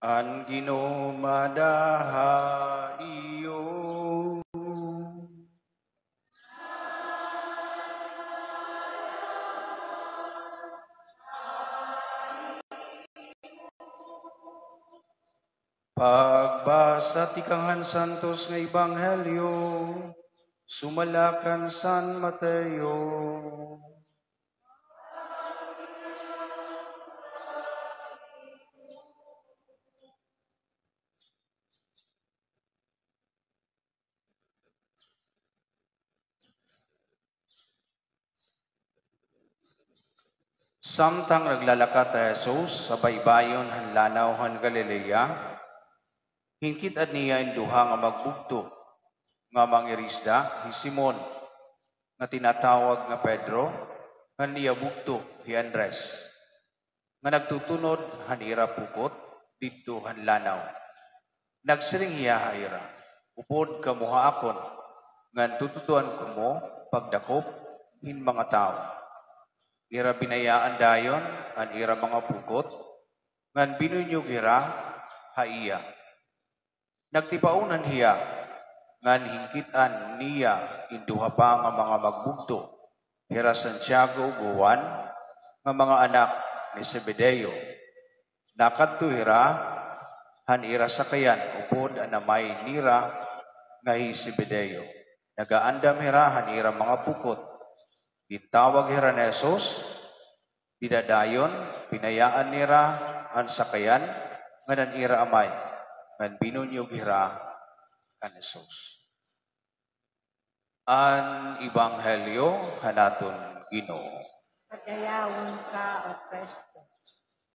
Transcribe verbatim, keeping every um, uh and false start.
An Ginoo mada ha iyo. Pagbasa tikang han Santos nga Ebanghelyo, sumala kan San Mateo. Samtang naglalakat hi Jesus ha baybayon han Lanaw han Galilea, hinkit-an niya in duha nga magbugto nga mangirisda, hi Simon, nga tinatawag nga Pedro, ngan iya bugto, hi Andres, nga nagtutunod han ira pukot didto han lanaw. Nagsiring hiya ha ira, "Upod kamo ha akon, ngan tutudoan ko kamo pagdakop hin mga tawo." Ira binayaan dayon an ira mga pukot, ngan binunyog hira ha iya. Nagtipaonan hiya, ngan hinkit-an niya in duha pa nga mga magbugto, hira Santiago ug Juan, nga mga anak ni Zebedeo. Nakadto hira han ira sakayan upod an amay nira nga hi Zebedeo. Nagaandam hira han ira mga pukot. Gintawag hira ni Jesus. Dida dayon, binayaan nira an sakayan ngan an ira amay, ngan binunyog hira kan Jesus. An Ebanghelyo han aton Ginoo. Padayawon ka, O Kristo.